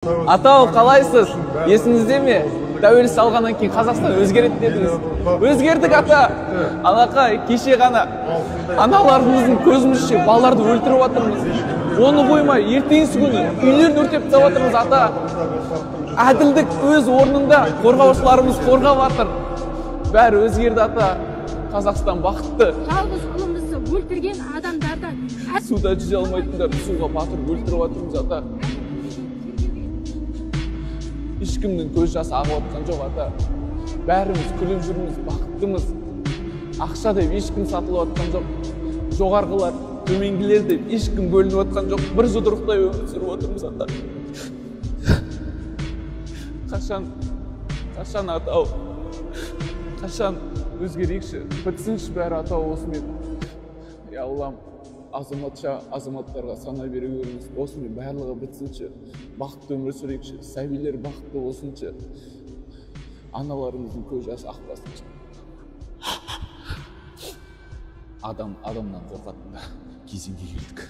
Атау, қалайсыз? Есіңізде ме? Тәуелсіз алғаннан кейін Қазақстан өзгереді дедіңіз. Өзгердік, ата. Алақай, кеше ғана аналарымыздың көзімізше балаларды өлтіріп жатырмыз. Оны қоймай, ертеңгісі күні үйлерін өртеп тастап жатырмыз, ата. Әділдік өз орнында, қорғаушыларымыз қорғап жатыр. Бәрі өзгерді, ата. Қазақстан бақытты. Жалғыз ұлымызды өлтірген адамдардан Суда жүзе алмайтындарды суға батырып өлтіріп жатырмыз, ата. Ешкімнің көз жасы ағып жатқан жоқ, ата. Бәріміз күліп жүрміз, бақыттымыз. Ақша деп ешкім сатылып жатқан жоқ. Жоғарғылар, төменгілер деп ешкім бөлініп жатқан жоқ. Бір жұдырықтай өмір сүріп отырмыз, ата. Қашан, қашан, атау? Қашан өзгерейікші, бітсінші бәрі, атау, осымен. Я Аллам, азаматша азаматтарға сана бере көріңіз. Осымен барлығы бітсінші, бақытты өмір сүрейікші, сәбилер бақытты болсыншы, аналарымыздың көз жасы ақпасыншы. Адам адамнан қорқатын да кезеңге келдік.